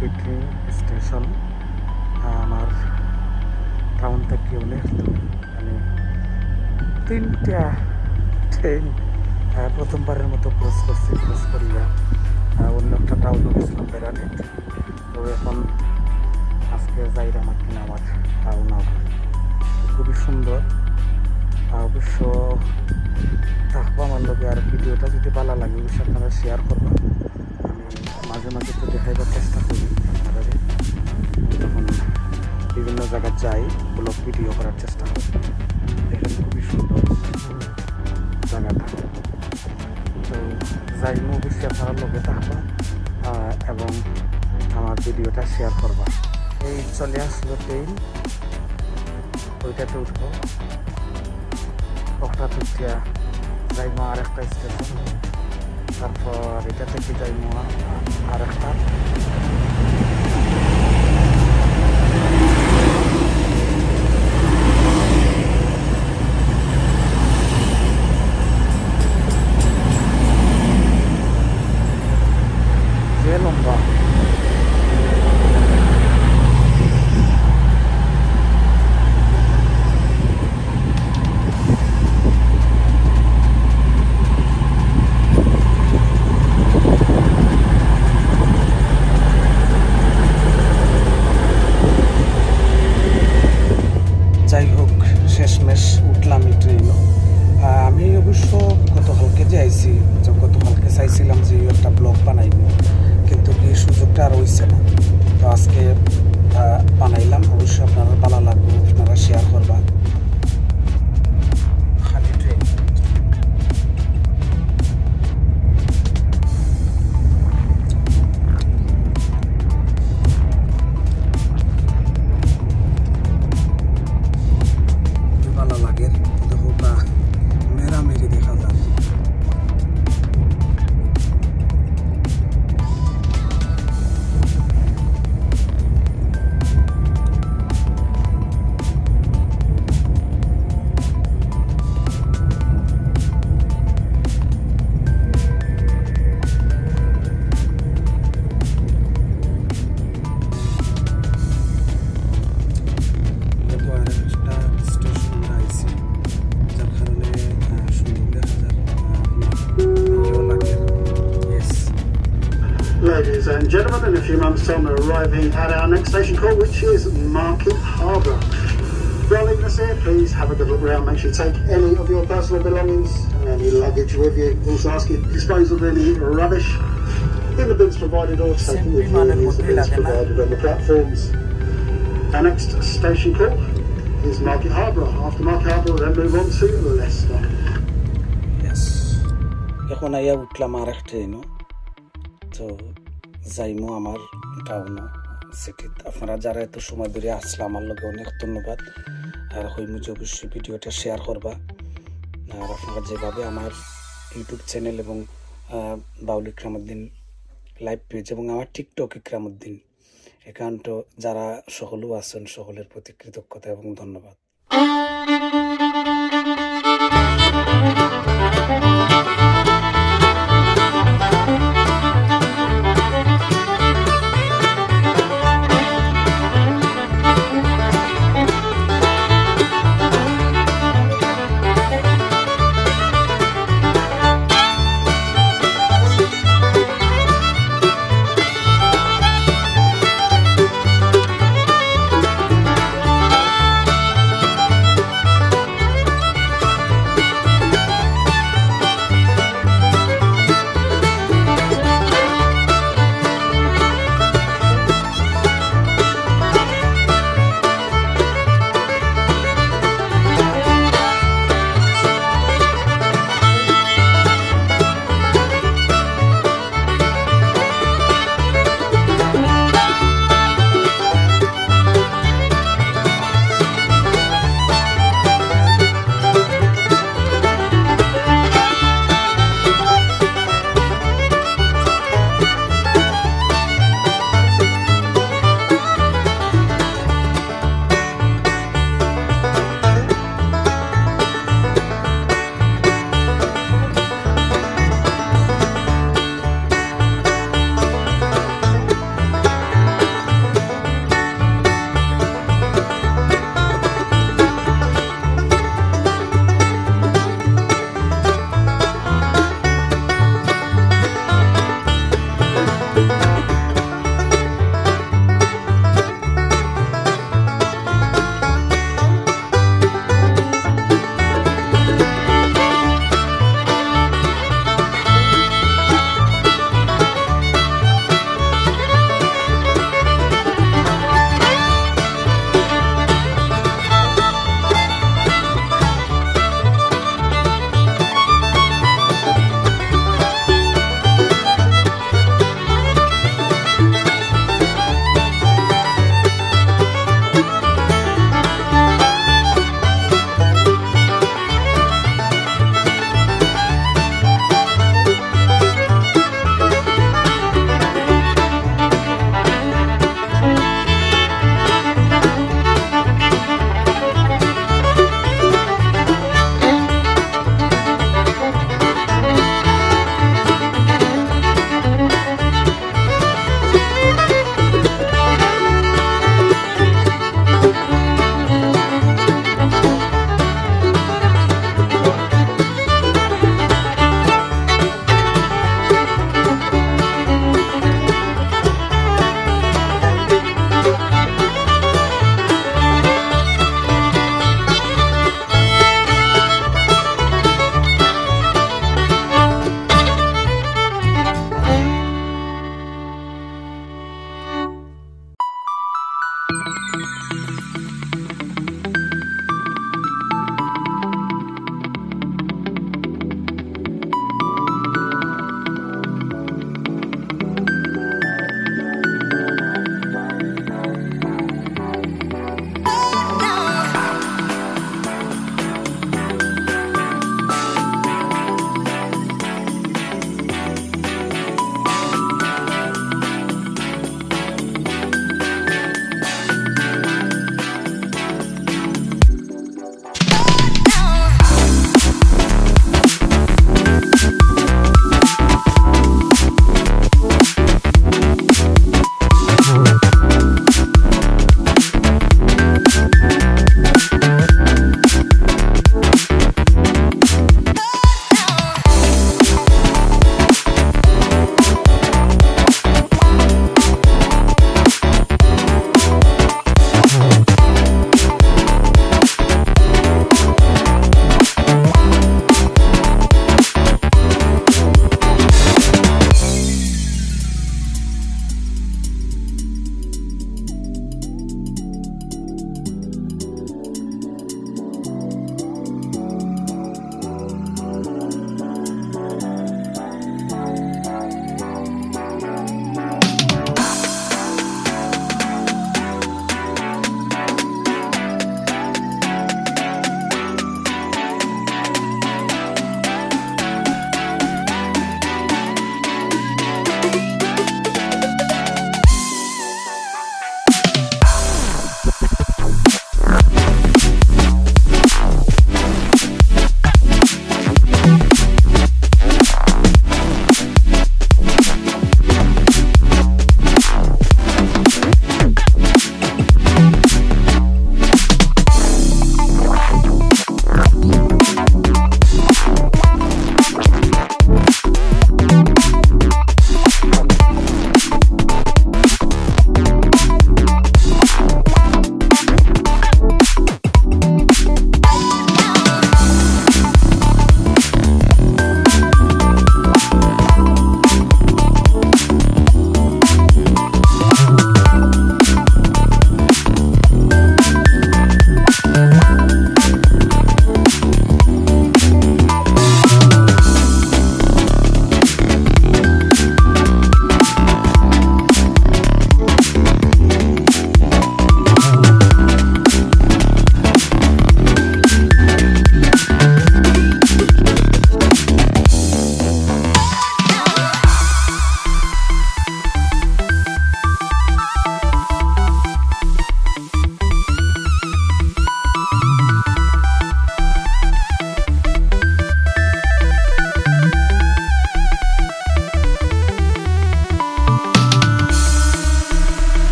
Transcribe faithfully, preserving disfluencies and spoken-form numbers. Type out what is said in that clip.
Kettle station আমার টাউন থাকি অনেক দূর। আমি তিনটা ট্রেন, আহ, প্রথমবারের মতো ক্রস করছি। ক্রস করিয়া, আহ, অন্য একটা টাউনও গেছিলাম বেড়ানি। তো এখন আজকে যাইরাম আর কি আমার টাউন। খুবই সুন্দর। আহ, অবশ্য থাকবা আমার লগে, আর ভিডিওটা যদি ভালা লাগে অবশ্যই আপনারা শেয়ার করবা। আমি মাঝে মাঝে তো দেখাইবার চেষ্টা করি আপনারারে, যখন বিভিন্ন জায়গায় যাই, ব্লগ ভিডিও করার চেষ্টা করি। দেখেন, খুবই সুন্দর জায়গাটা। তো যাইমু, অবশ্যই আপনারা লগে থাকবা, আহ, এবং আমার ভিডিওটা শেয়ার করবা। এই চলে আসলো ট্রেন, ওইটাতে উঠবো। ওটা উঠিয়া যাইমু আর একটা স্টেশন, তারপর এটা থাকি যাইমু আ-, আর একটা। যে লম্বা। যাই হোক, শেষমেশ উঠলাম এই ট্রেনও। আহ, আমি অবশ্য গতকালকে যে আইছি, তো গতকালকে চাইছিলাম যে একটা ব্লগ বানাইব, কিন্তু কি সুযোগটা আর হইছে না। তো আজকে, আহ, বানাইলাম, অবশ্যই আপনারা ভালা লাগবে, আপনারা শেয়ার করবা। খালি ট্রেন। ভালা লাগে, দেখো তা মেরা মেরি দেখা যায়। এটা তো আর একটা স্টেশন আমরা আইছি, যার কারণে, আহ, সুন্দর দেখা যায়। আহ, আপনার ভালো লাগে। Yes. Ladies and gentlemen, in a few moments' time, we're arriving at our next station call, which is Market Harbour. While leaving us here, please have a good look around. Make sure you take any of your personal belongings and any luggage with you. Also ask you to dispose of any rubbish in the bins provided or take it with you and use the bins provided on the platforms. Our next station call is Market Harbour. After Market Harbour, we'll then move on to Leicester. Yes. এখন আইয়া উঠলাম আর এক ট্রেনও। তো যাইমু আমার টাউনও, সিটিত। আপনারা যারা এত সময় ধরে আসলা আমার লগে, অনেক ধন্যবাদ। আর কইমু যে অবশ্যই ভিডিওটা শেয়ার করবা। আর আপনারা যেভাবে আমার YouTube চ্যানেল এবং, আহ, বাউল ইকরামউদ্দিন লাইভ পেজ এবং আমার TikTok ইকরামউদ্দিন অ্যাকাউন্টও যারা সকলেও আছেন, সকলের প্রতি কৃতজ্ঞতা এবং ধন্যবাদ।